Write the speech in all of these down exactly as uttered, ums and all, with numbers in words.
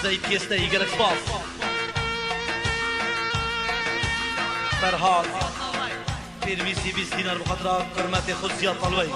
Kêsteyî, gelek spas. Ferhat Pêrmîsî bîst dînar bi xatira kurmetê xwe Ziyad Talwey.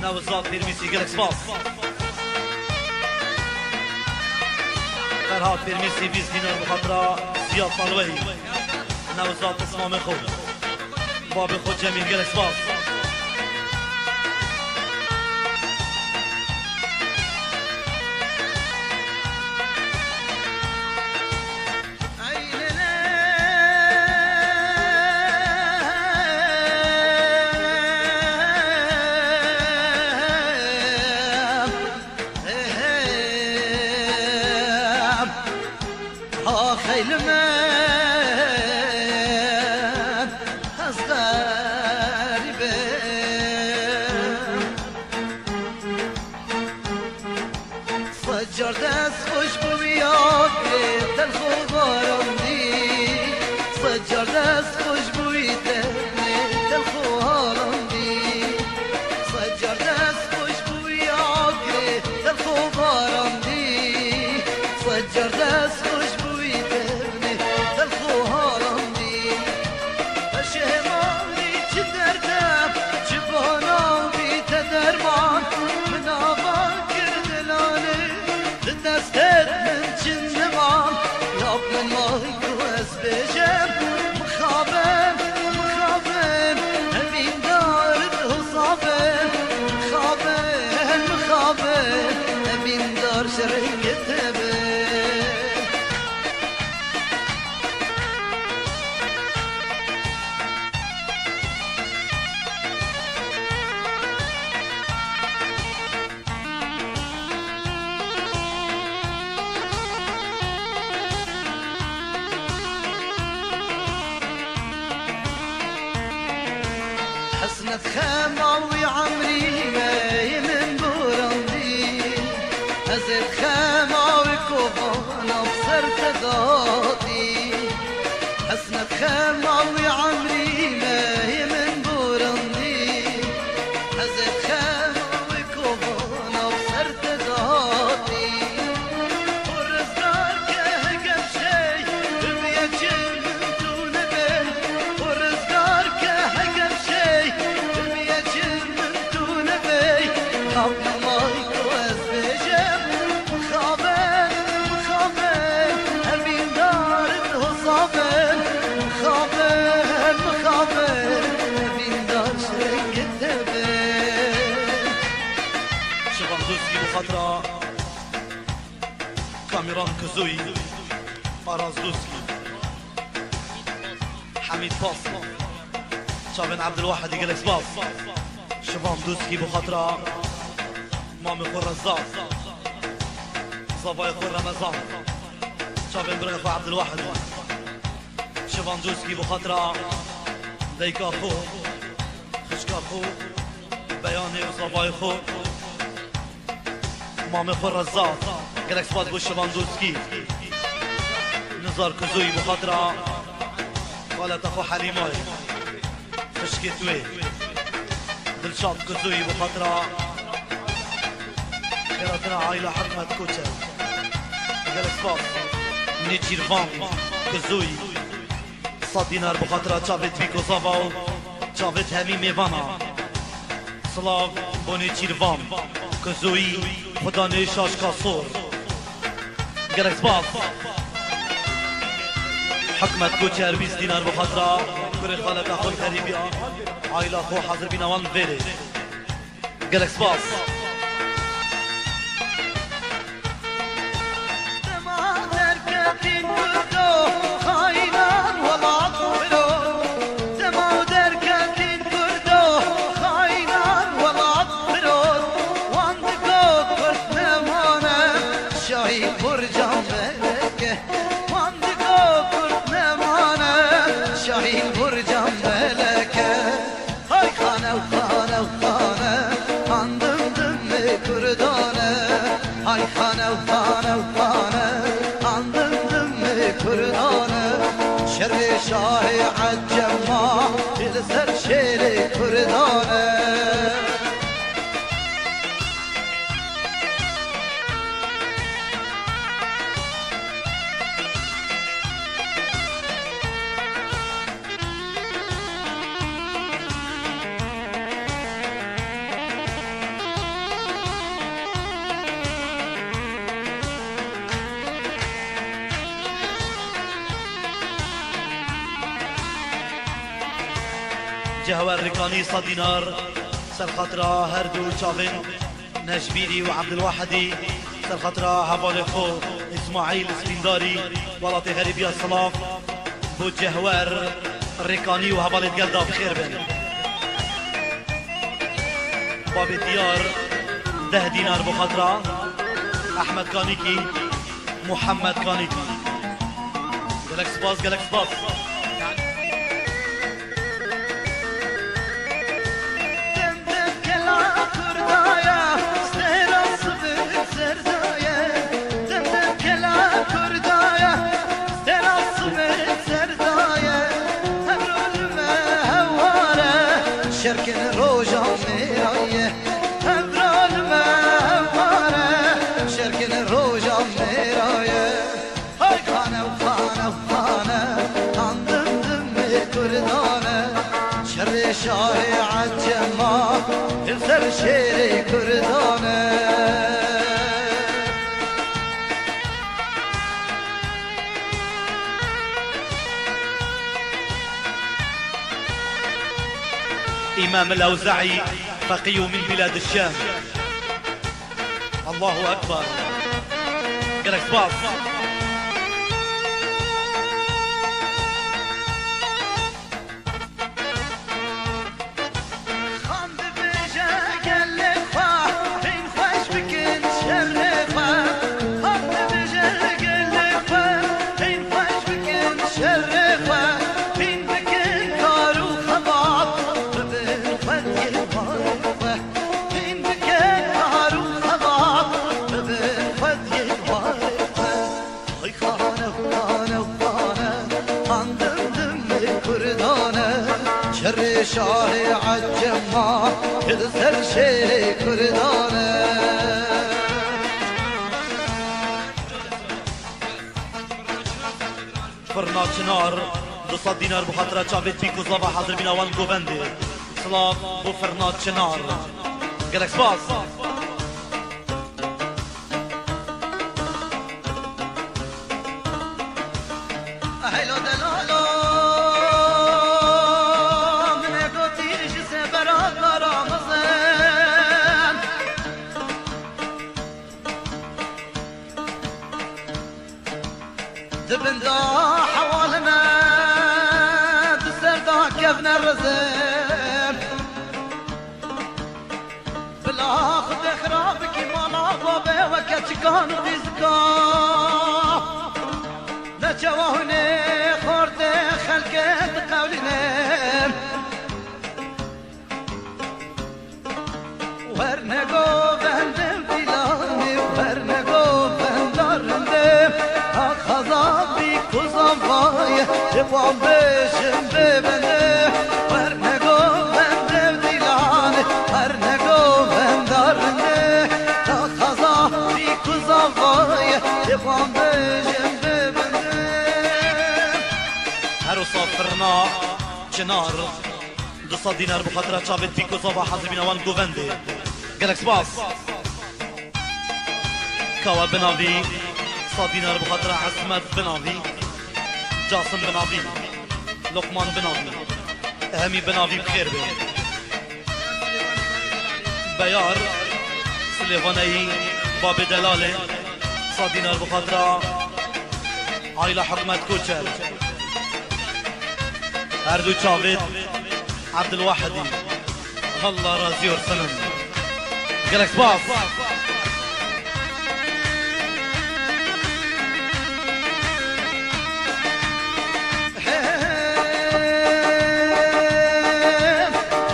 Newzad Pêrmîsî, gelek spas. Ferhat Pêrmîsî bîst dînar bi xatira Ziyad Talwey. Newzad pismamê xwe. Babê xwe Cemîl, gelek spas. Ha xeyli me ez xerîb im. Sed car dest xweş bû wî agirê, telx û baran dî. Sed car dest xweş bû wî tenê, telx û halan dî. Sed car dest xweş bû wî agirê, telx û baran dî. Sed car dest xweş bû wî tenê, telx û halan dî. Eşê malî çi derde, çi bana bîte derman, min ava kir dilanê, di destê min çin diman. Yap min may ku ez bêjem, mixabin, mixabin, evîndar di hozabin, mixabin, mixabin, evîndar ji rengê te bin. Hesnet xema wî emrî me yê min borandî. Ez ê xema wî kovana bi ser te datî. Hesnet xema wî emrî me yê min borandî. Ez ê xema wî kovana bi ser te datî. Xwe rizgar ke heger şey, diviye çi min tu nebe. Xwe rizgar ke heger şey, diviye çi min tu nebe. Kap namay ku ez bêjem, mixabin, mixabin, evîndar di hozabin. Mixabin, mixabin, evîndar ji rengê te bin. Şivan Dûskî bi xatira Kamîran Kuzûyî, Aras Dûskî, Hemîd Pas, çavên Ebdulwahidî, gelek spas. Şivan Dûskî bi xatira mamê xwe Rezzaq, zavayê xwe Remezan, çavên birê xwe Ebdulwahidî. Şivan Dûskî bi xatira dayika xwe, xişka xwe, beyanê û zavayê xwe. Mamê xwe Rezzaq, gelek spas bo Şivan Dûskî. Nizar Kuzûyî bi xatira xaleta xwe Helîmayê, xişkê tu yê. Dilşad Kuzûyî bi xatira xêratina aîla Hikmet Koçer. Gelek spas. Nêçîrvan Kuzûyî. Sed dînar bi xatira çavêt Vîko Zava û çavêt hemî mêvana. Silav bo Nêçîrvan Kuzûyî, Xudanê şaşka sor. Gelek spas. Hikmet Koçer bîst dînar bi xatira kurê xaleta xwe xerîbiya aîla xwe hazir bîna wan vêrê. Gelek spas. Dema derketîn Kurdo, xaînan welat firot. Dema derketîn Kurdo, xaînan welat firot. Wan digo Kurd nemane, şahî burcan beleke. Wan digo Kurd nemane, şahî burcan beleke. Hay xane û xane û xane, handim dimê Kurdan e. Hay xane û xane û xane, handim dimê Kurdan e. Şerê şahê Ecema, li ser şêrê Kurdan e. Cihwer Rêkanî sed dînar, ser xatira her du çavên Necmîrî û Ebdilwahidî, ser xatira hevalê xwe Îsmaîl Spîndarî, welatê herî biya silav, bo Cihwer Rêkanî û hevalê digel de bi xêr bin. Babê Diyar, deh dînar bo xatira Ehmed Kanîkî, Muhammed Kanîkî. Gelek spas, gelek spas. Dem dem kela Kurda ye, stêra sibê ser de ye. Dem dem kela Kurda ye, stêra sibê ser de ye. Evro li me hewar e, şerkin roja mêra ye. Evro li me hewar e, şerkin roja mêra ye. Hay xane û xane û xane, handim dimê Kurdan e. Şerê şahê Ecema, li ser şêrê Kurdan e. Îmam el-Ewzaî, feqî û min bîlad el-Şam. Allahu Ekber. Gelek spas. Xan dibêje gelê xwe, hîn xweş bikin şerê xwe. Xan dibêje gelê xwe, hîn xweş bikin şerê xwe. Hîn bikin kar û xebat, bibin xwediyê barê xwe. Hîn bike kar û xebat, bibin xwediyê barê xwe. Ay xane, xane, xane, handim dimê Kurdan e. Şerê şahê Ecema, li ser şêrê Kurdan e. Firna Çinar, du sed dînar bi xatira çavê dîk û zava hazir bîna wan govendê. Silav bo Firna Çinar. Gelek spas. Heylo delalo, min ê gotî ji sebera kara mezin. Di bin da hewalime, di ser da kevne rizim. Bila Xwedê xira bikî mala babê weke çikan û dîzika. Ne çawa hûnê xortê xelkê diqewlînin. Werne govendê dîlanê, werne govenda rindê, axaza bî ku zavaye, ê wan bêjin bê bendê. Werne govendê dîlanê, werne govenda rindê, axaza bî ku zavaye, ê wan bêjin bê bendê. Her wisa firna Çinar. Du sed dînar bi xatira çavê dîk û zava hazir bîna wan govendê. Gelek spas. Kawa Binavî, sed dînar bi xatira Esmet Binavî, Casim Binavî, Lokman Binavî, Hemî Binavî bi xêr be. Beyar, Silêvaneyî, Babê Delalê, sed dînar bi xatira Ayla Hikmet Koçer. Her du çavêt Ebdulwahidî. Allah razî olsun. Gelek spas.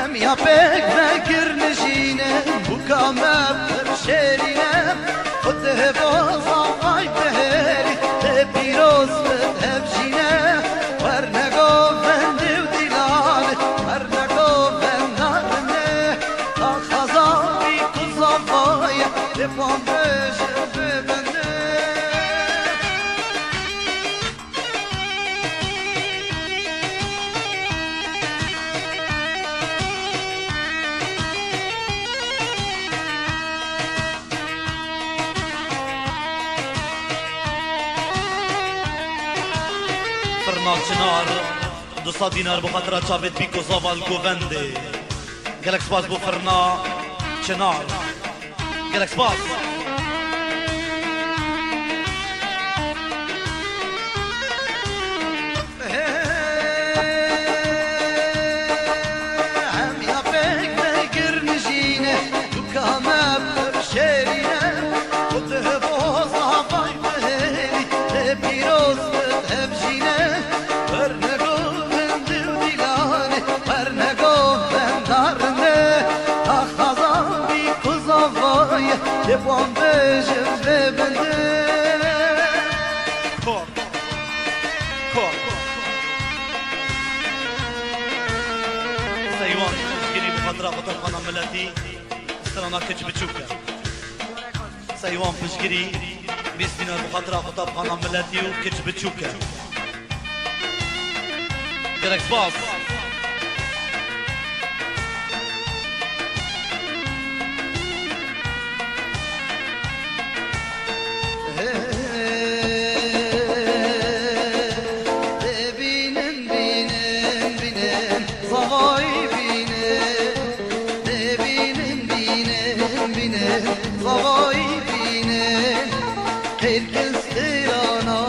Em ya pêk vekir nijîne, bûka me pir şêrîne. Xwedê bo zavay bihêrî, tê pîroz bi hevjîne. Werne govendê û dîlanê, werne govenda rindê. Axaza bî ku zavaye, tê wan bêjin bê bendê. Firna Çinar, Du sed dînar bi xatira çavêt bîko zava li govendê. Gelek spas bo firna Çinar. Gelek spas. Hemiya pêk me girnijîne, duka me pir şêrîne, û tu bo zavay bihêlî, tê pîroz bit hevjîne, werne govend û dîlanê, werne govenda rinde, taxa zavî ku zavaye, tê wan bêjim vê binde. Kor. Kor. Seywan piştgirî bi xatira xwe tepxana miletî, strana kiç biçûk e. Seywan piştgirî bîst dînar bi xatira xwe tepxana miletî û kiç biçûk e. Gelek spas. Dê bînin, bînin, bînin, zavayî bînin. Dê bînin, bînin, bînin, zavayî bînin. Qêrkin stêrana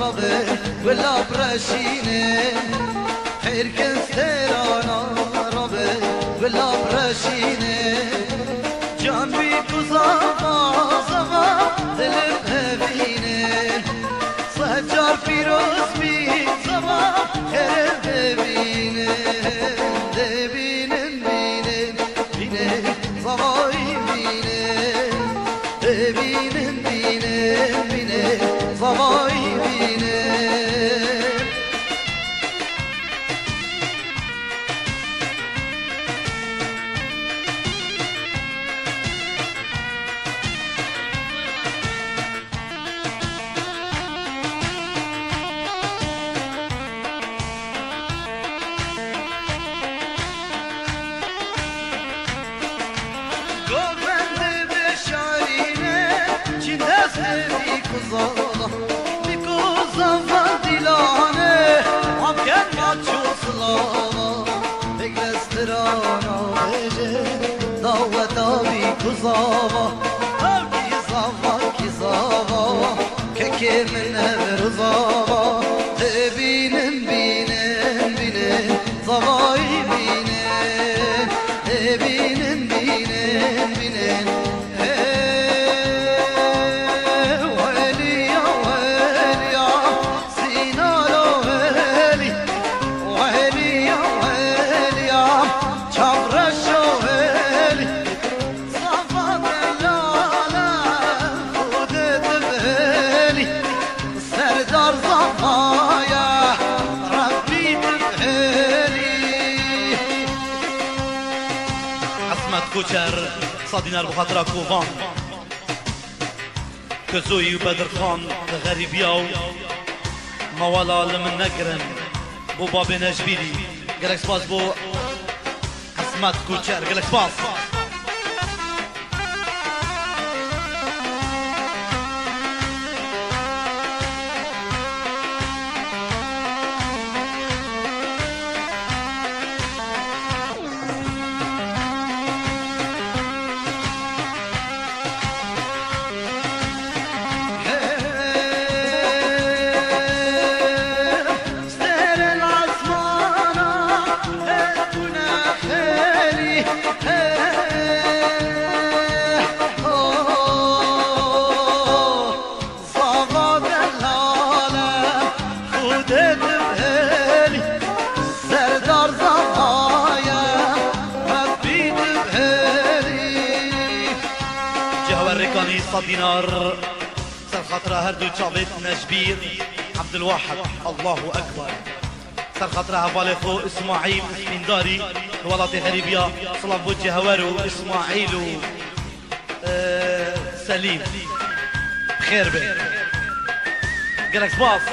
rabe, wila bireşînin. Qêrkin stêrana rabe, wila bireşînin. Can bî ku zava, zava, dilim hevîne. Sed car pîroz bî zava, xêr dibîne. Dibînin, bînin, bînin, zavayî bînin. Dibînin, bînin, bînin, zavayî bînin. Govendê veşarîne, çîn destê bî ku zava, bî ku zava dîlane, wan ken maç û silava. Pêk ve strana bêje, daweta bî ku zava, ew kî zava, kî zava, kekê min hev ruzava. Dê bînin, bînin, bînin, zavayî bînin. Dê bînin, bînin, bînin. Ê, welî ya, welî ya. Sînalo welî, welî ya, welî ya, çavreşo welî. Zava delala, Xwedê tu bihêlî. Serdar zavaya, Rebbî tu bihêlî. Esmet Koçer, sed dînar bi xatira kovan. Kezoyî û Bedirxan di xerîbiya û mewala li min negirin. Bo babê Necbîrî. Gelek spas bo Esmet Koçer. Gelek spas. Zava delale, Xwedê tu bihêlî, Serdar zava ye, Rebbî tu bihêlî. Cihwer Rêkanî sed dînar, ser xatira her du çavêt Necbîr, Ebdulwahid, Allahu Ekber. Ser xatira hevalê xwe Îsmaîl Îspîndarî, li welatê xerîbiya, silav bo Cihwer û Îsmaîl û Ee, Selîm. Bi xêr be. Gelek spas.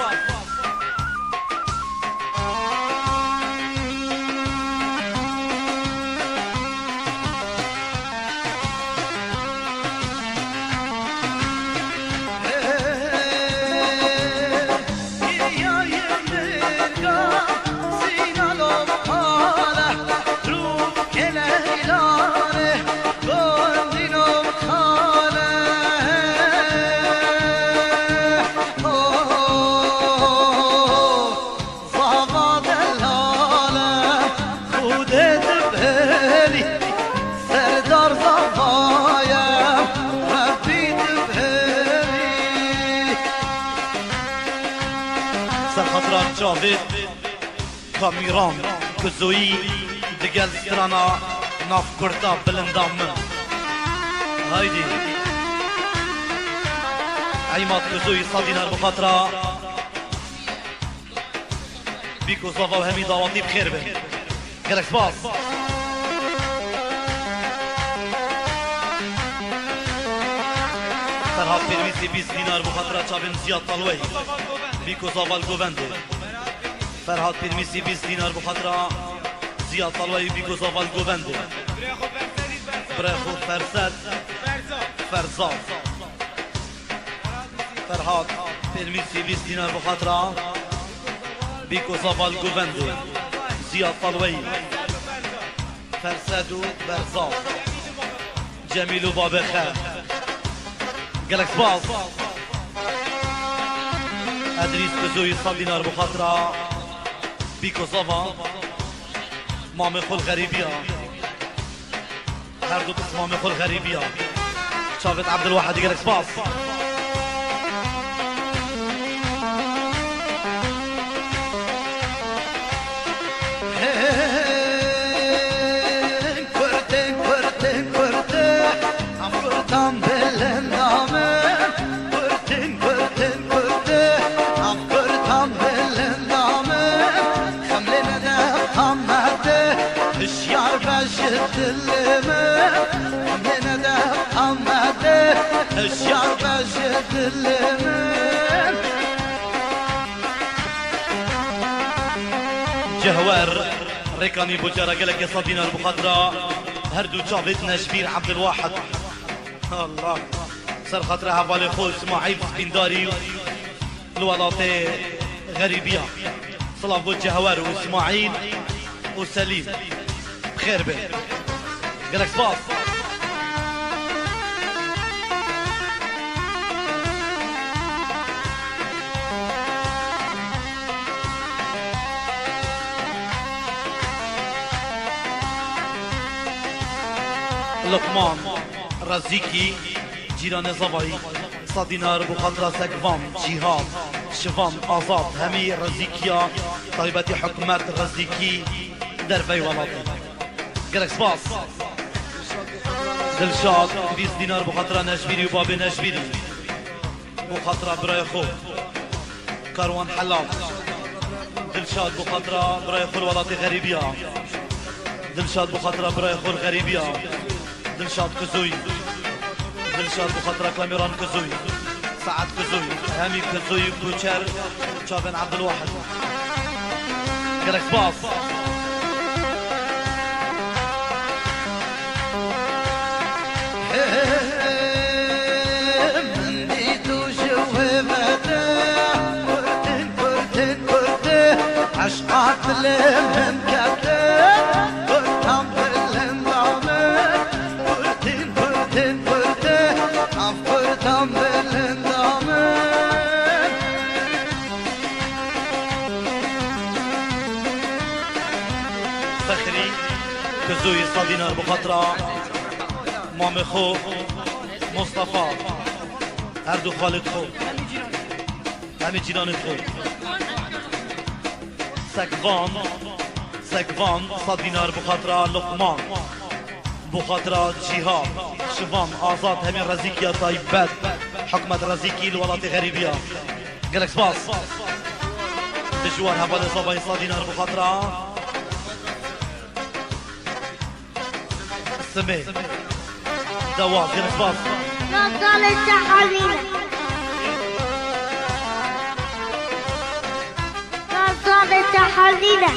Xatira Cavêd Kamîran Kuzoyî digel strana navkurta Bilinda Min. Haydî. Eymad Kuzoyî sed dînar bi xatira Bîko Zava û hemî dawatî bi xêr bin. Gelek spas. Ferhat Pêrmîsî bîst dînar bi xatira çavên Ziyad Talweyî. Bîko Zava li govendê. Ferhat Pêrmîsî bîst dînar bi xatira Ziyad Talweyî, Bîko Zava li govendê. Birayê xwe Fersed Ferzad. Ferhat Pêrmîsî bîst dînar bi xatira Bîko Zava li govendê. Ziyad Talweyî. Fersed û Berzal. Cemîl û Babê Xer. Gelek spas. Edrîs Kuzoyî sed dînar bi xatira Bîko Zava. Mamê xwe li xerîbiya. Her du pismamê xwe li xerîbiya. Çavêt Ebdilwahedî gelek spas. Kurtin, kurtin, kurtin, am kurtan bilinda min. Kurtin, kurtin, kurtin, am kurtan bilinda min. Xemlê nede qamete, hişyar be ji dilê min. Xemlê nede qamete, hişyar be ji dilê min. Cihwer Rêkanî bo cara gelekê sed dînar bi xatira her du çavêt Neşbîr Ebdilwahed. Allah. Ser xatira hevalê xwe Îsmaîl Spîndarî li welatê xerîbiya. Silav bo Cihwer û Îsmaîl û Selîm. Bi xêr be. Gelek spas. Luqman Rezîkî, cîranê Zavayî, sed dînar bo xatira Sekvan, Cîhad, Şivan, Azad, hemî Rezîkiya taybetî hikûmet Rezîkî dervey welatê. Gelek spas. Dilşad, bîst dînar bo xatira Neşbîrî û babê Neşbîrî. Bo xatira birayê xwe Karwan Helal. Dilşad bo xatira birayê xwe li welatê xerîbiya. Dilşad bo xatira birayê xwe li xerîbiya. Dilşad Kuzoyî. Dilşad bo xatira Kamîran Kuzoyî. Saet Kuzoyî. Hemî Kuzoyî koçer çavên Ebdilwahed. Gelek spas. Min dît û ji wê ve de kurtin, kurtin, kurtin, eşqa dilê min kete, kurtan bilinda min, kurtin, kurtin, kurtin, av kurtan bilinda min. Fexrî, Kuzoyî sed dînar bi xatira mamê xwe Mustafa, her du xalê xwe, hemî cîranê xwe. Sekvan, Sekvan, sed dînar bi xatira Luqman. Bo xatira Cîhad, Şivan, Azad, hemî Rezîkiya taybet, hikûmet Rezîkî li welatê xerîbiya. Gelek spas. Dijwar hevalê Zavayî sed dînar bo xatira Simê. Dewaz, gelek spas. Gazalê te hezîn e. Gazalê te hezîn e.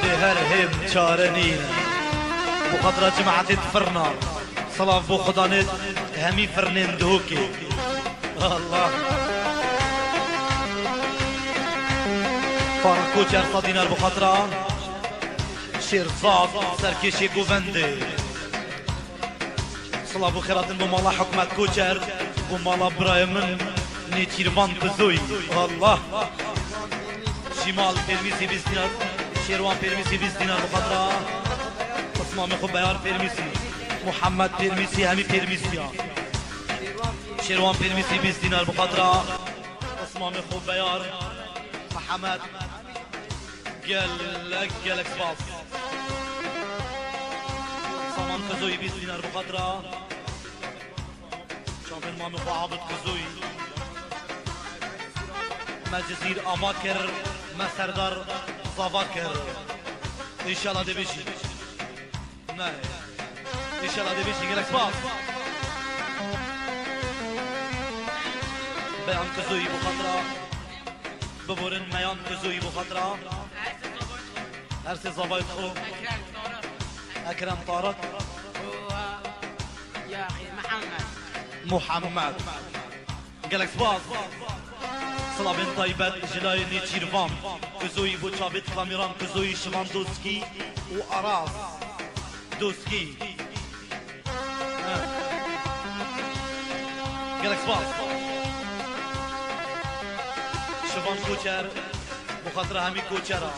Dê her hêm çare nîne. Bo xatira cemaetê di firna. Silav bo xudanê hemî firnên Duhokê. Allah. Faruk Koçer sed dînar bo xatira Şêrzad, serkêşê govendê. Silav û xêratin bo mala Hikûmet Koçer, bo mala birayê min Nêçîrvan Kuzoyî. Allah! Şîmal Pêrmîsî bîst dînar, Şêrwan Pêrmîsî bîst dînar bi xatira pismamê xwe Beyar Pêrmîsî. Muhammed Pêrmîsî, hemî Pêrmîsî ya. Şêrwan Pêrmîsî bîst dînar bi xatira pismamê xwe Beyar. Mihemed. Gelek, gelek spas. Saman Qizoyî bîst dînar bi xatira çavên mamê xwe Abid Qizoyî. Me Cizîr ava kir, me Serdar zava kir. Înşallah dê bijî. Ne. Înşallah dê bijî, gelek spas. Beyan Qizoyî bi xatira. Biborin Meyan Qizoyî bi xatira. Her sê zavayê xwe. Ekrem Tarık. Ekrem Tarık. Û, ya axî, Mihemed. Muhammed. Gelek spas. Silavên taybet ji layê Nêçîrvan Qizoyî bo çavêt Kamîran Qizoyî, Şivan Doskî û Aras Doskî. Gelek spas. Şivan Koçer, bo xatira hemî Koçera.